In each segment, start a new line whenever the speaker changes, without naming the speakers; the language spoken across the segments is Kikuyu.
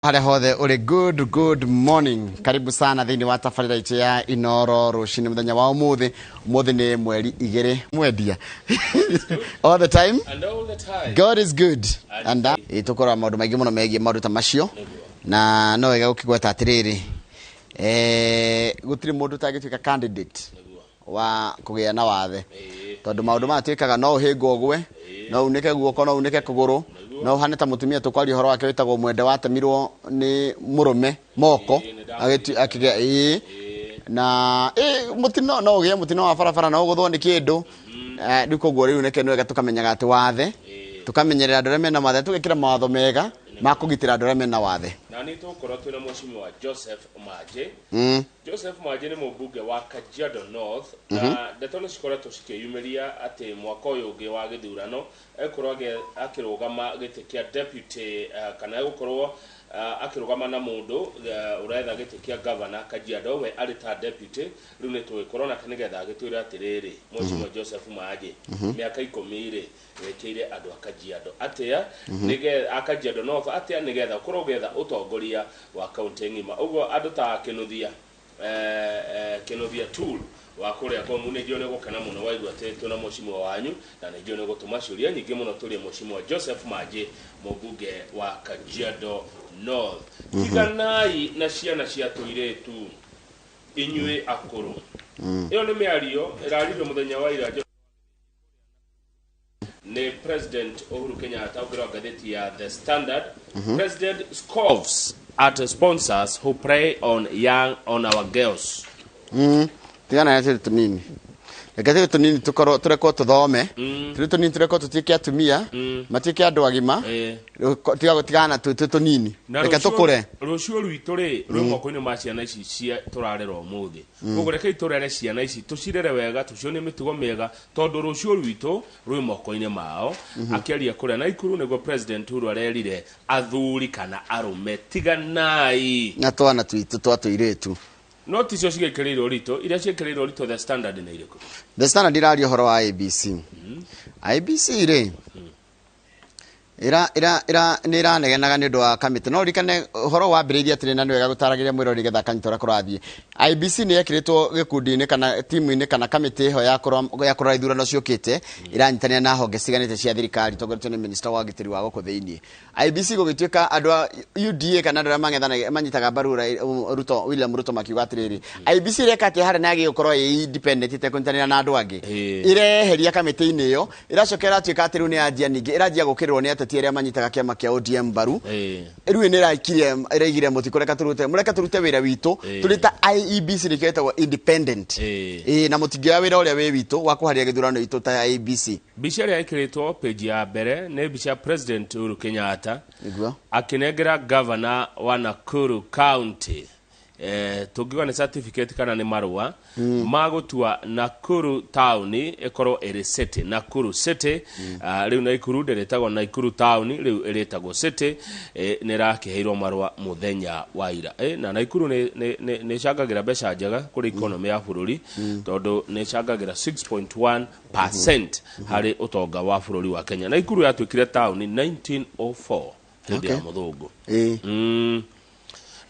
Harĩa hothe ũrĩ, good morning, karibu sana thĩinĩ wa tabarĩra itũ ya Inoro rũcinĩ mũthenya wa ũmũthĩ. Ũmũthĩ nĩ 2 mwendia all the time.
And all the time.
God is good and tũkorora maũndũ maingĩ mũno megiĩ maũndũ ta macio, na no wega gũkĩgweta atĩrĩrĩ, gũtirĩ mũndũ ũtangĩtuĩka candidate wa kũgĩa na wathe, tondũ maũndũ maya twĩkaga, no ũhĩngwo ũgwe, no unĩke guoko, no unĩke kũgũrũ, no ũhane ta mũtumia tũkwaria ũhoro wake wĩtagwo Mwende, watemirwo nĩ mũrũme moko akĩgĩa ĩĩ na ĩ mũtino, no ũgĩe mũtino wa barabara, no ũgũthwo nĩ kĩndũ. Rĩu koguo rĩu nĩkĩo nĩ wega tũkamenyaga atĩ wathe, tũkamenyerera andũ arĩa mena wathe, tũgekĩra mawatho mega ma kũgitĩra andũ arĩa mena wathe.
Na nĩ tũgũkorwo twĩna Mheshimiwa Joseph Maje. Joseph Maje nĩ mũmbunge wa Kajiado North, na ndeto nĩ cikoretwo cikĩyumĩria atĩ mwaka ũyũ ũngĩ wa gĩthurano egũkorwo akĩrũgama gĩtĩ kĩa deputy, kana egũkorwo akĩrũgama na mũndũ ũretha gĩtĩ kĩa governor Kajiado, we arĩ ta deputy. Rĩu nĩ tũgĩkorwo nake nĩgetha agĩtwĩre atĩrĩrĩ, Mheshimiwa Joseph Maje, mĩaka 10 rĩ, wĩkĩire andũ a Kajiado atĩa, nĩgetha a Kajiado North atĩa, nĩgetha ũkorwo ũgĩetha ũtongoria wa kaunti ng'ima ũguo andũ ta Kĩnuthia, Kĩnuthia Tool wa kũrĩa Komu. Nĩ njũĩ nĩ ũgũkena mũno waigua atĩ twĩna mheshimiwa wanyu, na nĩ njũĩ nĩ ũgũtũma ciũria nyingĩ mũno tũrie Mheshimiwa Joseph Maje, mũmbunge wa Kajiado North. Tiganai na ciana cia tũirĩtu, inyuĩ akũrũ. Ĩyo nĩ mĩario ĩraririo mũthenya wa ira nĩ President Uhuru Kenyatta. Ũngĩrora ngathĩti ya The Standard, "President scoffs at sponsors who prey on young on our girls."
Tigana na tũrĩ tũnini, reke tũrĩ tũnini tũkorwo tũrekwo tũthome, tũrĩ tũnini tũrekwo tũtuĩke atumia, matuĩke andũ agima. Tiga tigana na tũtũ tũnini.
Na
reke tũkũre.
Rũciũ rwitũ rĩ rwĩ moko-inĩ ma ciana ici cia tũrarera ũmũthĩ. Koguo rekei tũrere ciana ici, tũcirere wega, tũcionie mĩtugo mĩega, tondũ rũciũ rwitũ rwĩ moko-inĩ mao. Akĩaria kũrĩa Naikuru nĩguo President Uhuru arerire athuri kana arũme, tiganai
na twana twitũ twa tũirĩtu.
No ticio cigĩkĩrĩirwo ũritũ. Iria ciĩkĩrĩirwo ũritũ The Standard nĩ irĩkũ?
The Standard iraria ũhoro wa IEBC. IEBC rĩ, ira ira ira nĩ iranegenaga nĩ ũndũ wa kamĩtĩ. No ririkane ũhoro wambĩrĩirie atĩrĩ, na nĩ wega gũtaragĩria mwĩrori nĩgetha akanyita ũrĩa kũrathiĩ. IEBC nĩ yekĩrĩtwo gĩkundi-inĩ kana timu-inĩ kana kamĩtĩ ĩho ya kũrora ithurano ciũkĩte, iranyitanĩra na honge citiganĩte cia thirikari, tongoretio nĩ minister wa ũgitĩri wa gũkũ thĩinĩ. IEBC gũgĩtuĩka andũ a UDA kana andũ arĩa mang'ethanagia manyitaga mbaru Ruto, William Ruto, makiuga atĩrĩrĩ, IEBC ĩreka atĩa harĩa na yagĩrĩirwo gũkorwo ĩ independent ĩtekũnyitanĩra na andũ angĩ? Ĩreheria kamĩtĩ-inĩ ĩyo, ĩracoka ĩratuĩka atĩ rĩu nĩ yanjia ningĩ ĩranjia gũkĩrĩrwo nĩ ateti arĩa manyitaga kĩama kĩa ODM mbaru. Rĩu nĩ ĩraikirie, ĩraigire mũtikũreka tũrute, mũreke tũrute wĩra witũ tũrĩ ta IEBC, nĩkĩo ĩtagwo independent. Ĩĩ, na mũtingĩoya wĩra ũrĩa wĩ witũ wa kũharia gĩthurano itũ ta IEBC.
Mbica ĩrĩa ĩkĩrĩtwo page ya mbere nĩ mbica ya President Uhuru Kenyatta akĩnengera governor wa Nakuru County, tũngiuga nĩ certificate kana nĩ marũa ma gũtua Nakuru town ĩkorwo ĩrĩ city, Nakuru City. Rĩu Naikuru ndĩrĩtagwo Naikuru town, rĩu ĩrĩtagwo city. Nĩ ĩrakĩheirwo marũa mũthenya wa ira. Na Naikuru nĩ ĩcangagĩra mbeca njega kũrĩ economy ya bũrũri, tondũ nĩ ĩcangagĩra 6.1% harĩ ũtonga wa bũrũri wa Kenya. Naikuru yatuĩkire taũni 1904 hĩndĩ ya mũthũngũ.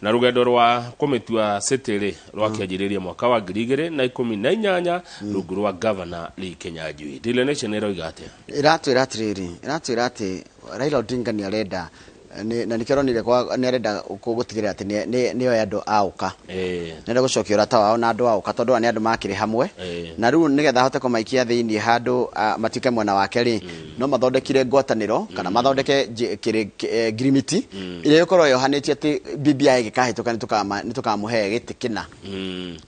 Na rũgendo rwa kũmĩtua city rĩ rwakĩanjĩrĩria mwaka wa 2018 rungu rwa Governor Lee Kinyanjui. Daily Nation ĩroiga atĩa?
Ĩratwĩra atĩrĩrĩ, ĩratwĩra atĩ Raila Odinga nĩ arenda na nĩkĩo aronire nĩ arenda gũtigĩrĩra atĩ nĩ oe andũ a ũka, nĩ arenda gũcokia ũrata wao na andũ a ũka, tondũ aya nĩ andũ makĩrĩ hamwe. Na rĩu nĩgetha ahote kũmaikia thĩinĩ handũ matuĩke mwena wake rĩ, no mathondekire ngwatanĩro kana mathondeke ngirimiti ĩrĩa ĩgũkorwo yohanĩtie atĩ BBI ĩgĩkahĩtũka nĩ tũkamũhe gĩtĩ kĩna.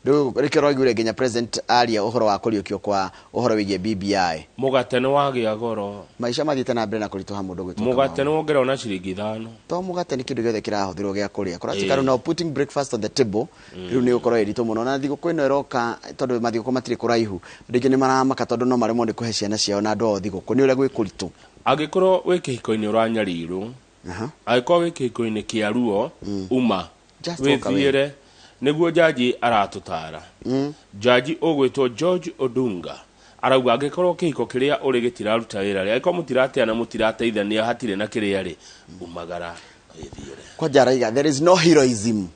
Rĩu rĩkĩo ũraiguire nginya president aria ũhoro wa kũriũkio kwa ũhoro wĩgiĩ BBI.
Mũgate nĩ wagĩa goro.
Maica mathiĩte na mbere na kũritũha, mũndũ gwĩtwo
Mũgate nĩ wongererwo na ciringi 5.
To mũgate, nĩ kĩndũ gĩothe kĩrahũthĩrwo gĩa kũrĩa kũratuĩka. Rĩu now putting breakfast on the table rĩu nĩ gũkorwo ĩritũ mũno na thigũkũ ĩno ĩroka, tondũ mathigũkũ matirĩ kũraihu. Andũ aingĩ nĩ maramaka tondũ no maremwo nĩ kũhe ciana ciao na andũ ao thigũkũ nĩ ũrĩa gwĩ kũritũ.
Angĩkorwo wĩ kĩhiko-inĩ ũranyarirwo, angĩkorwo wĩ kĩhiko-inĩ kĩa ruo, uma.
Just walk away.
Wĩthiĩre nĩguo jaji aratũtara. Jaji ũgwĩtwo George Odunga arauga angĩkorwo kĩhiko kĩrĩa ũrĩ gĩtiraruta wĩra rĩ, angĩkorwo mũtirateana, mũtirateithania, hatirĩ na kĩrĩa rĩ, umagara wĩthiĩre.
Kwanja araiga there is no heroism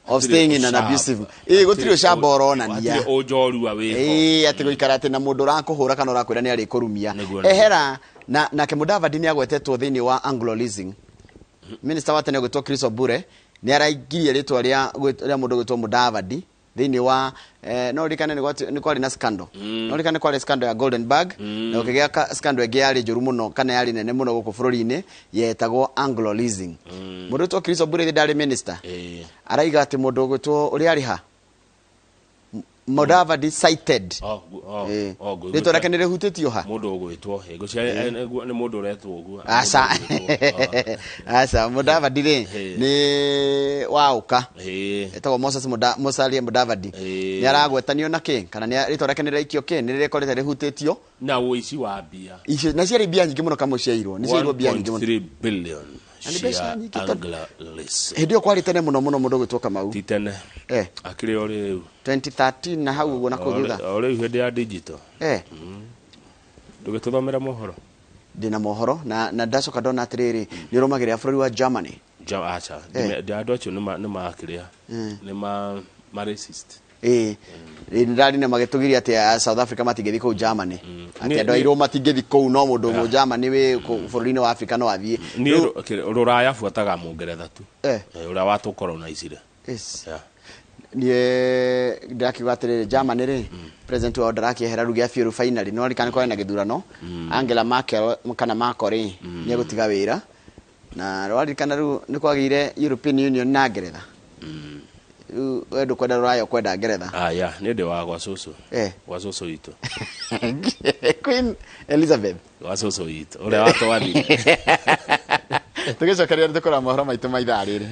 of staying in an abusive. Gũtirĩ ũcamba ũronania.
Gũtirĩ ũnjorua wĩho.
Atĩ gũikara atĩ na mũndũ ũrakũhũra kana ũrakwĩra nĩ arĩkũrumia. Ehera na nake Mudavadi nĩ agwetetwo thĩinĩ wa Anglo Leasing. Minister wa tene ũgwĩtwo Chris Obure nĩ araingirie rĩtwa rĩa mũndũ ũgwĩtwo Mudavadi thĩinĩ wa no ririkane nĩ kwarĩ na scandal. No ririkane kwarĩ scandal ya Golden Bag na ũkĩgĩa scandal ĩngĩ yarĩ njũru mũno kana yarĩ nene mũno gũkũ bũrũri-inĩ yetagwo Anglo Leasing. Mũndũ ũgwĩtwo Chris Obure ndarĩ minister. Araiga atĩ mũndũ ũgwĩtwo ũrĩa arĩ ha Mudavadi cited. Rĩtwa rĩake nĩ rĩhutĩtio ha?
Mũndũ ũgwĩtwo nĩ mũndũ ũretwo ũguo.
Aca. Aca Mudavadi rĩ nĩ waũka. Etagwo Moses Musalia Mudavadi. Nĩ aragwetanio na kĩ kana nĩ rĩtwa rĩake nĩ rĩraikio kĩ nĩ rĩrekorete rĩhutĩtio
na ũici wa mbia.
Icio na ciarĩ mbia nyingĩ mũno kamwe ciairwo. Nĩ ciairwo mbia nyingĩ mũno.
1.3 billion. Cia Anglo Leasing.
Hĩndĩ ĩyo kwarĩ tene mũno mũno mũndũ ũgwĩtwo Kamau.
Ti tene. Akĩrĩ o rĩu.
2013 na hau ũguo na kũu thutha.
O rĩu hĩndĩ ya digital. Ndũgĩtũthomera mohoro.
Ndĩna mohoro na ndacoka ndona atĩrĩrĩ nĩ ũrũmagĩrĩra bũrũri wa Germany.
Aca. Andũ acio nĩ makĩrĩa. Nĩ ma racist.
Ndarĩ na magĩtũgiria atĩ South Africa matingĩthiĩ kũu Germany. Atĩ andũ airũ matingĩthiĩ kũu no mũndũ mũ Germany wĩ bũrũri-inĩ wa Africa no athiĩ.
Niĩ rũraya buataga Mũngeretha tu. Ũrĩa watũcolonizire.
Niĩ ndĩrakiuga atĩrĩrĩ Germany rĩ president wao ndarakĩehera rĩu gĩa biũ finally no ririkane kwarĩ na gĩthurano Angela Merkel kana Merkel rĩ nĩ egũtiga wĩra na rwaririkana rĩu nĩ kwagĩire European Union na Ngeretha. Rĩu we ndũkwenda rũraya ũkwenda Ngeretha.
Aya nĩ ndĩ wa gwa cũcũ. Gwa cũcũ witũ.
Queen Elizabeth.
Gwa cũcũ witũ ũrĩa watwathire.
Tũgĩcokeria nĩ tũkũra mohoro maitũ ma ithaa rĩrĩ.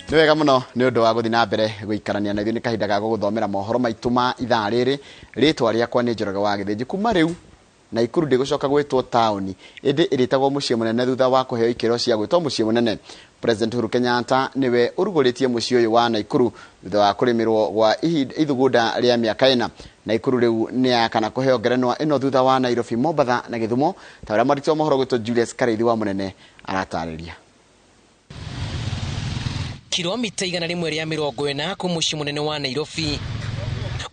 Nĩ wega mũno nĩ ũndũ wa gũthiĩ na mbere gũikarania na ithuĩ nĩ kahinda ga gũgũthomera mohoro maitũ ma ithaa rĩrĩ. Rĩtwa rĩakwa nĩ Njoroge wa Gĩthĩnji. Kuma rĩu Naikuru ndĩgũcoka gwĩtwo taũni ĩndĩ ĩrĩtagwo mũciĩ mũnene thutha wa kũheo ikĩro cia gwĩtwo mũciĩ mũnene. President Uhuru Kenyatta nĩwe ũrugũrĩtie mũciĩ ũyũ wa Naikuru thutha wa kũrĩmĩrwo gwa ithugunda rĩa mĩaka ĩna. Naikuru rĩu nĩ yakana kũheo ngerenwa ĩno thutha wa Nairobi, Mombatha na Gĩthumo ta ũrĩa mwandĩki wa mohoro gwĩtwo Julius Karĩithi wa Mũnene aratarĩria.
Kilomita 140 kuma mũciĩ mũnene wa Nairobi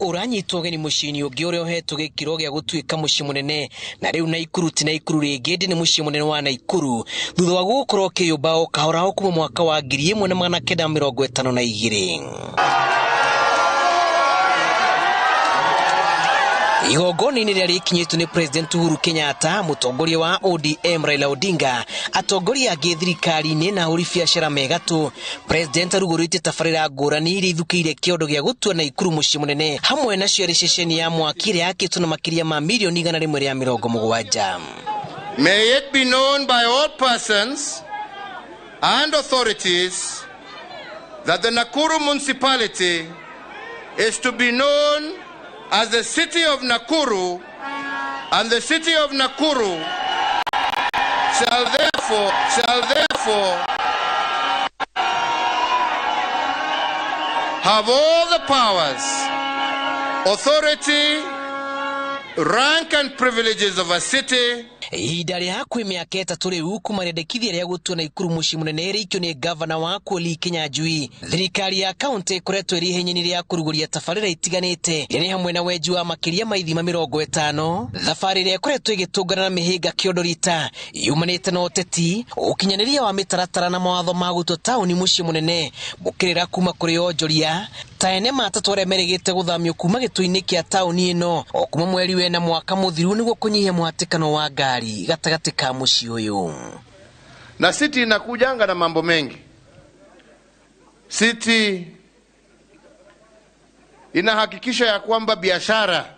ũranyitwo ũgeni mũciĩ-inĩ ũngĩ ũrĩa ũhetwo gĩkĩro gĩa gũtuĩka mũciĩ mũnene na rĩu Naikuru ti Naikuru rĩngĩ ĩndĩ nĩ mũciĩ mũnene wa Naikuru thutha wa gũkorwo ũkĩyũmba o kahora o kuma mwaka wa 1952. Igongona-inĩ rĩrĩa rĩkinyĩtwo nĩ President Uhuru Kenyatta, mũtongoria wa ODM Raila Odinga, atongoria angĩ thirikari-inĩ na ahũri biacara megatũ. President arugũrĩtie tabarĩra ngũrani iria ithukĩire kĩondo gĩa gũtua Naikuru mũciĩ mũnene hamwe nacio arĩ ceceni ya mwaki ĩrĩa yakĩtwo na makĩria ma mirioni 170.
May it be known by all persons and authorities that the Nakuru municipality is to be known as the city of Nakuru, and the city of Nakuru shall therefore have all the powers, authority, rank and privileges of a city.
Ihinda rĩa hakuhĩ mĩaka ĩtatũ rĩu kuma rĩendekithia rĩa gũtua Naikuru mũciĩ mũnene rĩikio nĩ gavana wa Lee Kinyanjui. Thirikari ya kaunti ĩkoretwo ĩrĩ ihenya-inĩ rĩa kũrugũria tabarĩra itiganĩte iria nĩ hamwe na wenji wa makĩria ma ithima 50 thabarĩ ĩrĩa ĩkoretwo ĩgĩtũngana na mĩhĩnga kĩondo rita yumanĩte na ũteti ũkinyanĩria wa mĩtaratara na mawatho ma gũtua taũni mũciĩ mũnene mũkĩrĩra kuma kũrĩ onjoria ta ene matatũ arĩa merĩgĩte gũthamio kuma gĩtũ-inĩ kĩa taũni ĩno o kuma mweri wena mwaka mũthiru nĩguo kũnyihia mũhatĩkano wa ngari gatagatĩ ka mũciĩ ũyũ.
Na city inakujanga na mambo mengi. City inahakikisha ya kwamba biashara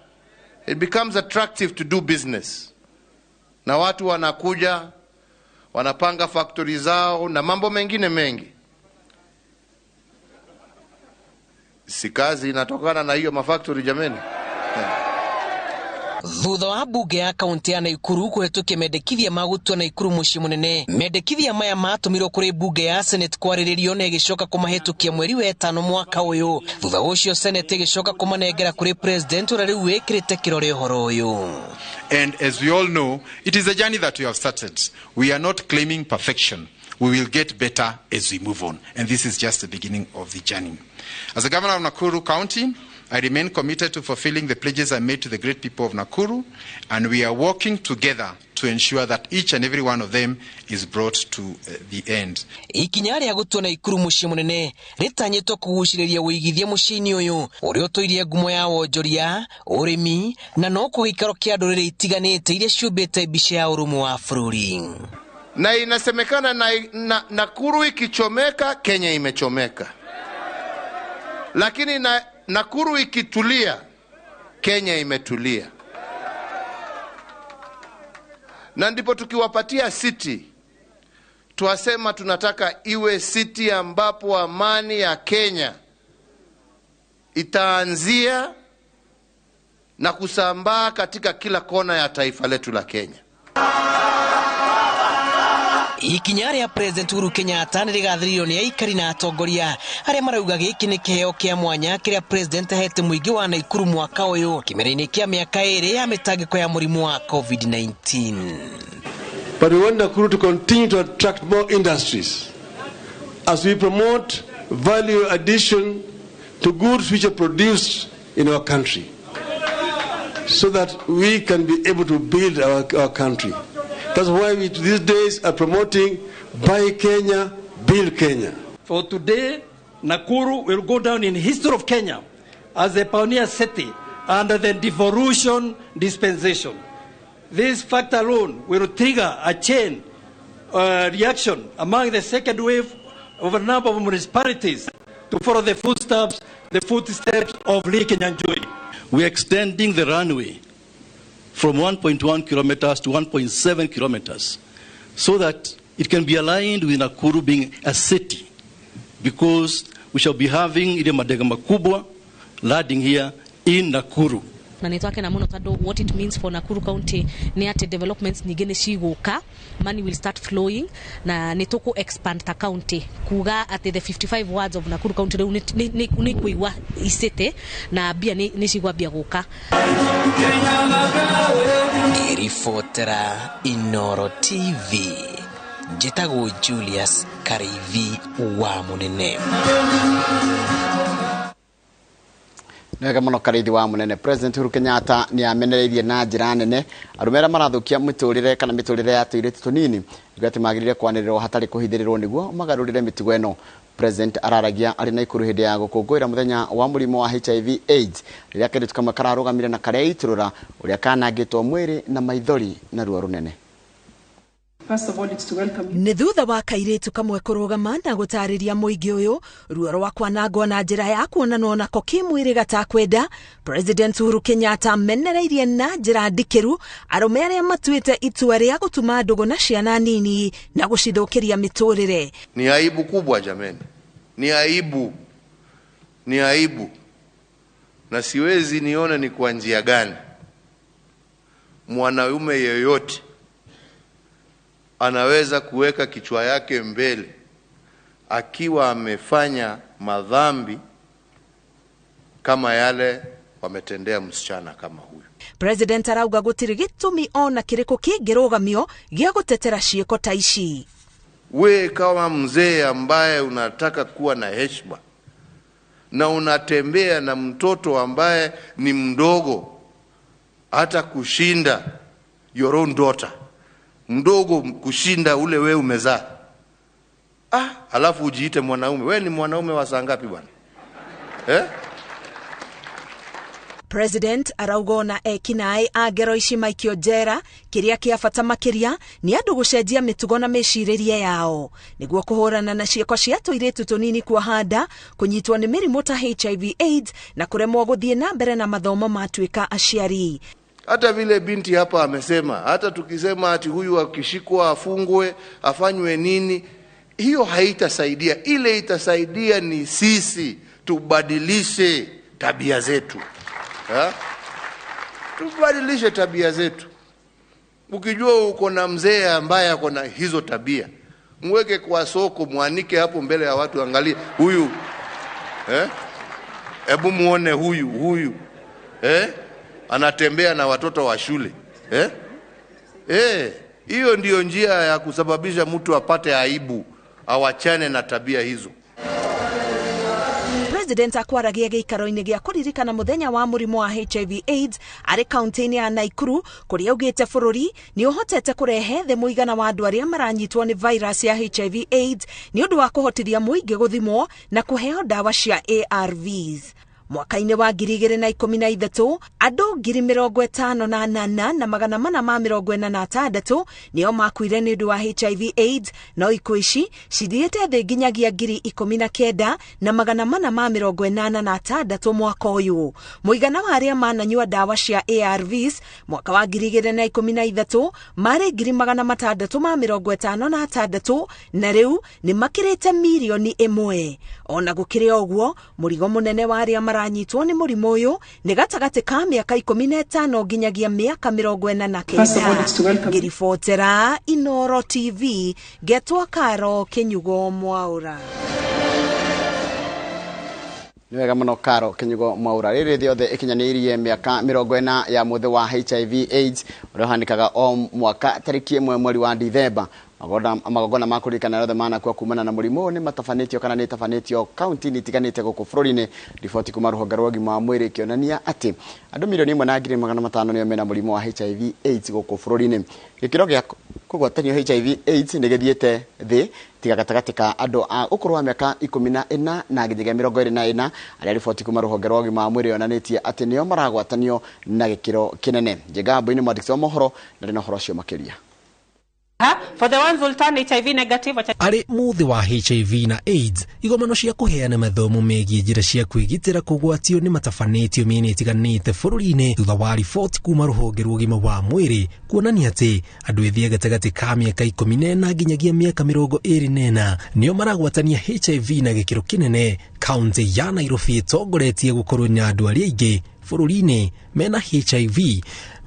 it becomes attractive to do business. Na watu wanakuja wanapanga factory zao na mambo mengine mengi. Si kazi inatokana na hiyo mafactory jameni.
Thutha wa mbunge ya kaunti ya Naikuru kũhetũkia mendekithia ma gũtua Naikuru mũciĩ mũnene, mendekithia maya matũmirwo kũrĩ mbunge ya Senate kwarĩrĩrio na ĩgĩcoka kũmahĩtũkia mweri wa ĩtano mwaka ũyũ. Thutha ũcio Senate ĩgĩcoka kũmanengera kũrĩ President ũrĩa rĩu wĩkĩrĩte kĩrore ũhoro ũyũ.
And as we all know, it is a journey that we have started. We are not claiming perfection. We will get better as we move on. And this is just the beginning of the journey. As the governor of Nakuru County, I remain committed to fulfilling the pledges I made to the great people of Nakuru, and we are working together to ensure that each and every one of them is brought to the end.
Ikinya rĩa gũtua Naikuru mũciĩ mũnene rĩtanyĩtwo kũgucĩrĩria ũigithia mũciĩ-inĩ ũyũ ũrĩa ũtũirie ngumo ya wonjoria, ũrĩmi na no kũhe gĩikaro kĩa ndũrĩrĩ itiganĩte iria ciũmbĩte mbica ya ũrũmwe wa bũrũri.
Na inasemekana na Nakuru ikichomeka, Kenya imechomeka. Lakini na Nakuru ikitulia, Kenya imetulia. Na ndipo tukiwapatia city, tuwasema tunataka iwe city ambapo amani ya Kenya itaanzia na kusambaa katika kila kona ya taifa letu la Kenya.
Ikinya rĩa President Uhuru Kenyatta nĩ rĩgathĩrĩirio nĩ aikari na atongoria arĩa marauga gĩkĩ nĩ kĩheo kĩa mwanya kĩrĩa President ahete mũingĩ wa Naikuru mwaka ũyũ kĩmera-inĩ kĩa mĩaka ĩrĩ ya mĩtangĩko ya mũrimũ wa COVID-19.
But we want Nakuru to continue to attract more industries as we promote value addition to goods which are produced in our country so that we can be able to build our country. That's why we these days are promoting Buy Kenya, Build Kenya.
For today, Nakuru will go down in history of Kenya as a pioneer city under the devolution dispensation. This fact alone will trigger a chain reaction among the second wave of a number of municipalities to follow the footsteps of Lee Kinyanjui.
We are extending the runway from 1.1 kilometers to 1.7 kilometers so that it can be aligned with Nakuru being a city, because we shall be having ile madega makubwa landing here in Nakuru.
Na nĩ twakena mũno tondũ what it means for Nakuru County nĩ atĩ developments nyingĩ nĩ cigũka, money will start flowing na nĩ tũkũ expand ta county kuga atĩ the 55 wards of Nakuru County rĩu nĩ kũigua icity na mbia nĩ cigwambia gũka.
Ngĩribotera Inoro TV, njĩtagwo Julius Kariithi wa Mũnene.
Nĩwega mũno Kariithi wa Mũnene. President Uhuru Kenyatta nĩ amenereirie na njĩra nene arũme arĩa marathũkia mĩtũrĩre kana mĩtũrĩre ya tũirĩtu tũnini nĩguo atĩ magĩrĩire kwanĩrĩrwo hatarĩ kũhithĩrĩrwo nĩguo magarũrĩre mĩtugo ĩno. President araragia arĩ Naikuru hĩndĩ ya gũkũngũĩra mũthenya wa mũrimũ wa HIV AIDS rĩrĩa kairĩtu kamwe kararũgamire na kareitũrũra ũrĩa kanangĩtwo mwĩrĩ na maithori na ruo rũnene.
Nĩ thutha wa kairĩtu kamwe kũrũgama na gũtarĩria mũingĩ ũyũ ruo rwa kwanangwo na njĩra ya kuonanwo nako kĩmwĩrĩ gatakwenda, President Uhuru Kenyatta amenereirie na njĩra ndikĩru arũme arĩa matuĩte itua rĩa gũtuma ndũgũ na ciana nini na gũcithũkĩria mĩtũrĩre.
Ni aibu kubwa jameni, ni aibu, ni aibu, na siwezi nione ni kwa njia gani mwanaume yeyote anaweza kuweka kichwa yake mbele akiwa amefanya madhambi kama yale wametendea msichana kama huyu.
President arauga gũtirĩ gĩtũmi ona kĩrĩkũ kĩngĩrũgamio gĩa gũtetera ciĩko ta ici.
We kama mzee ambaye unataka kuwa na heshima na unatembea na mtoto ambaye ni mdogo hata kushinda your own daughter, mdogo kushinda ule we umezaa, alafu ujiite mwanaume. We ni mwanaume wa saa ngapi bwana?
President arauga ona ekinaĩ a ngero ici maikio njera kĩrĩa kĩa bata makĩria nĩ andũ gũcenjia mĩtugo na mĩcirĩrie yao nĩguo kũhũrana na ciĩko cia tũirĩtu tũnini kuoha nda, kũnyitwo nĩ mĩrimũ ta HIV AIDS na kũremwo gũthiĩ na mbere na mathomo matuĩka aciari.
Hata vile binti hapa amesema, hata tukisema ati huyu akishikwa afungwe afanywe nini, hiyo haitasaidia. Ile itasaidia ni sisi tubadilishe tabia zetu. Ha? Tubadilishe tabia zetu. Ukijua uko na mzee ambaye ako na hizo tabia, mweke kwa soko, mwanike hapo mbele ya watu, angalie huyu, hebu muone huyu anatembea na watoto wa shule. Hiyo ndiyo njia ya kusababisha mtu apate aibu, awachane na tabia hizo.
President akwaragia gĩikaro-inĩ gĩa kũririkana mũthenya wa mũrimũ wa HIV AIDS arĩ kaunti-inĩ ya Nakuru, kũrĩa augĩte bũrũri nĩ ũhotete kũrehe thĩ mũigana wa andũ arĩa maranyitwo nĩ virus ya HIV AIDS nĩ ũndũ wa kũhotithia mũingĩ gũthimwo na kũheo ndawa cia ARVs. Mwaka-inĩ wa 2013 andũ 58,446 nĩo makuire nĩ ũndũ wa HIV AIDS, no ikuũ ici cithiĩte thĩ nginyagia 19,486 mwaka ũyũ. Mũigana wa arĩa mananyua ndawa cia ARVs mwaka wa 2013 marĩ 656 na rĩu nĩ makĩrĩte mirioni 1. Ona gũkĩrĩ ũguo, mũrigo mũnene wa arĩa maranyitwo nĩ mũrimũ ũyũ nĩ gatagatĩ ka mĩaka 15 nginyagia mĩaka 49. Ngĩribotera Inoro TV, ngetwo Karo Kinyugo Mwaura.
Nĩ wega mũno Karo Kinyugo Mwaura. Rĩrĩ thĩ yothe ĩkinyanĩirie mĩaka 40 ya mũthĩ wa HIV AIDS ũrĩa ũhanĩkaga o mwaka tarĩki 1 mweri wa Dithemba. Magongona ma kũririkana othe manakua kumana na mũrimũ nĩ matabanĩtio kana nĩ ĩtabanĩtio kaunti-inĩ itiganĩte gũkũ bũrũri-inĩ. Riboti kuma rũhonge rwa ũgima wa mwĩrĩ ĩkĩonania atĩ andũ 1,500,000 nĩo mena mũrimũ wa HIV AIDS gũkũ bũrũri-inĩ. Gĩkĩro gĩa kũgwatanio HIV AIDS nĩ gĩthiĩte thĩ tiga gatagatĩ ka andũ a ũkũrũ wa mĩaka 14 na nginyagia 24 arĩa riboti kuma rũhonge rwa ũgima wa mwĩrĩ yonanĩtie atĩ nĩo maragwatanio na gĩkĩro kĩnene. Njenga Mbui nĩ mwandĩki wa mohoro na ndĩ na ũhoro ũcio makĩria.
For the ones who turn HIV negative,
arĩ mũthĩ wa HIV na AIDS, igomano cia kũheana mathomo megiĩ njĩra cia kwĩgitĩra kũgwatio nĩ matabanĩtio mĩena ĩtiganĩte bũrũri-inĩ thutha wa riboti kuma rũhonge rwa ũgima wa mwĩrĩ kuonania atĩ andũ ethĩ a gatagatĩ ka mĩaka 14 nginyagia mĩaka 24 nĩo maragwatania HIV na gĩkĩro kĩnene. Kaunti ya Nairobi ĩtongoretie gũkorwo na andũ arĩa aingĩ bũrũri-inĩ mena HIV,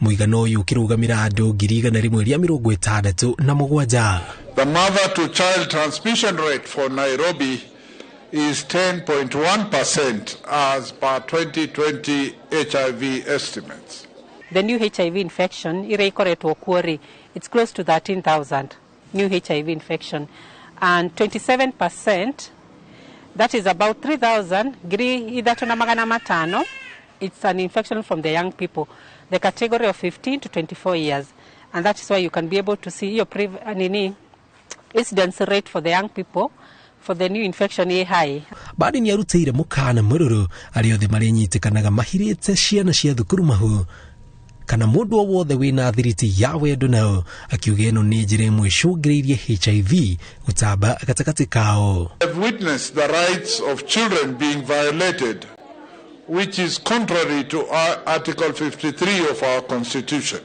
mũigana ũyũ ũkĩrũgamĩra andũ 1,167.
The mother to child transmission rate for Nairobi is 10.1% as per 2020 HIV estimates.
The new HIV infection ĩrĩa ĩkoretwo kuo rĩ, it's close to 13,000 new HIV infection, and 27%, that is about 3,000 3,500. It's an infection from the young people, the category of 15 to 24 years. And that is why you can be able to see your incidence rate for the young people for the new infection is high.
Badi nĩ arutĩire mũkana mũrũrũ arĩa othe marĩnyitĩkanaga mahirĩte ciana cia thukuru mahu kana mũndũ o wothe wĩna thiriti ya wendo nao, akiuga ĩno nĩ njĩra ĩmwe ĩcũngĩrĩirie HIV gũtamba gatagatĩ kao.
Have witnessed the rights of children being violated, which is contrary to our Article 53 of our Constitution.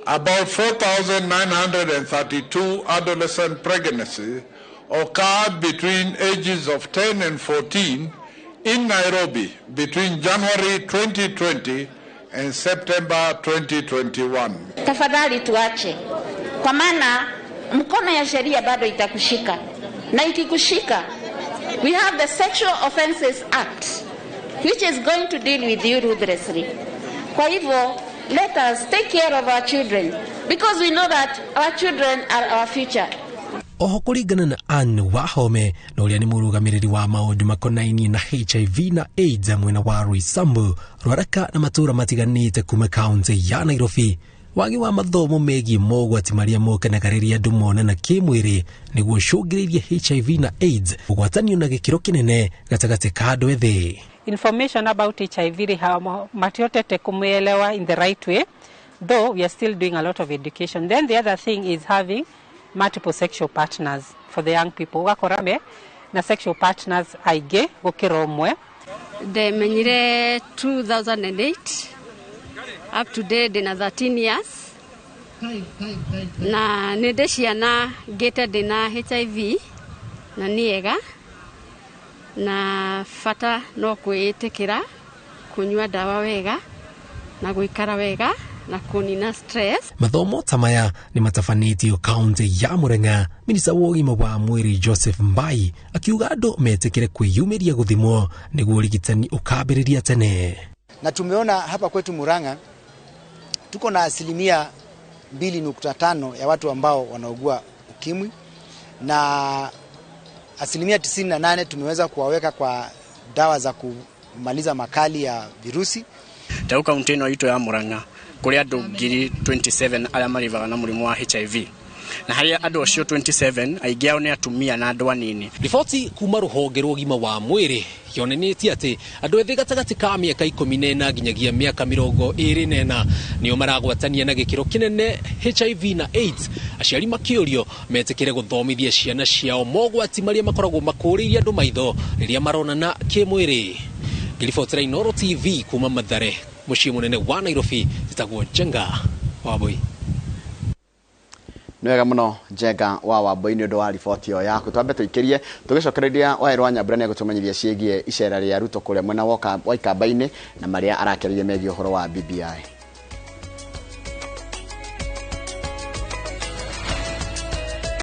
About 4,932 adolescent pregnancies occurred between ages of 10 and 14 in Nairobi between January 2020 and September 2021.
Tafadhali tuache, kwa maana mkono ya sheria bado itakushika, na ikikushika, we have the Sexual Offences Act, which is going to deal with you ruthlessly. Kwa hivyo, let us take care of our children, because we know that our children are our future.
Oho kũringana na Anne Wahome na ũrĩa nĩ mũrũgamĩrĩri wa maũndũ makonainie na HIV na AIDS mwena wa Roysambu, Rwaraka na matũũra matiganĩte kuma kaunti ya Nairobi, wagi wa mathomo megiĩ mogwati marĩa mokanaga rĩrĩa andũ monana kĩmwĩrĩ nĩguo ũcũngĩrĩirie HIV na AIDS kũgwatanio na gĩkĩro kĩnene gatagatĩ ka andũ ethĩ.
Information about HIV matiotete kumuelewa in the right way, though we are still doing a lot of education. Then the other thing is having multiple sexual partners for the young people. Ugakora me na sexual partners aingĩ gũkĩra ũmwe.
Ndemenyire 2008 up to date ndĩna 13 years na nĩ ndĩ ciana ngĩte ndĩna HIV na nĩ ega, na bata no kwĩĩtĩkĩra kũnyua ndawa wega Na gũikara wega na kũnina stress.
Mathomo ta maya nĩ matabanĩtio kaunti ya Murang'a. Minista wa ũgima wa mwĩrĩ Joseph Mbai akiuga andũ metĩkĩre kwĩyumĩria gũthimwo nĩguo ũrigitani ũkambĩrĩria tene.
Na tumeona hapa kwetu Murang'a tuko na 2.5% ya watu ambao wanaugua ukimwi, na 98% tumeweza kuwaweka kwa dawa za kumaliza makali ya virusi.
Tau kaunti ĩno itũ ya Murang'a kũrĩ andũ 27,000 arĩa marĩvaga na mũrimũ wa HIV, na harĩa andũ acio 27 aingĩ ao nĩ atumia na andũ anini.
Riboti kuma rũhonge rwa ũgima wa mwĩrĩ yonanĩtie atĩ andũ ethĩ gatagatĩ ka mĩaka 14 nginyagia mĩaka 24 nĩo maragwatania na gĩkĩro kĩnene HIV na AIDS. Aciari makĩũrio metĩkĩre gũthomithia ciana ciao mogwati marĩa makoragwo makũrĩirie andũ maitho rĩrĩa maronana kĩmwĩrĩ. Ngĩribotera Inooro TV kuma Mathare, mũciĩ mũnene wa Nairobi, njĩtagwo Njenga Wambui.
Nĩ wega mũno, Njenga wa Wambui, nĩ ũndũ wa riboti ĩyo yaku. Twambe tũikĩrie tũgĩcokereria Waĩrwa Nyambura nĩ egũtũmenyithia ciĩgiĩ icera rĩa Ruto kũrĩa mwena wa Ikamba-inĩ na marĩa arakĩrĩria megiĩ ũhoro wa BBI.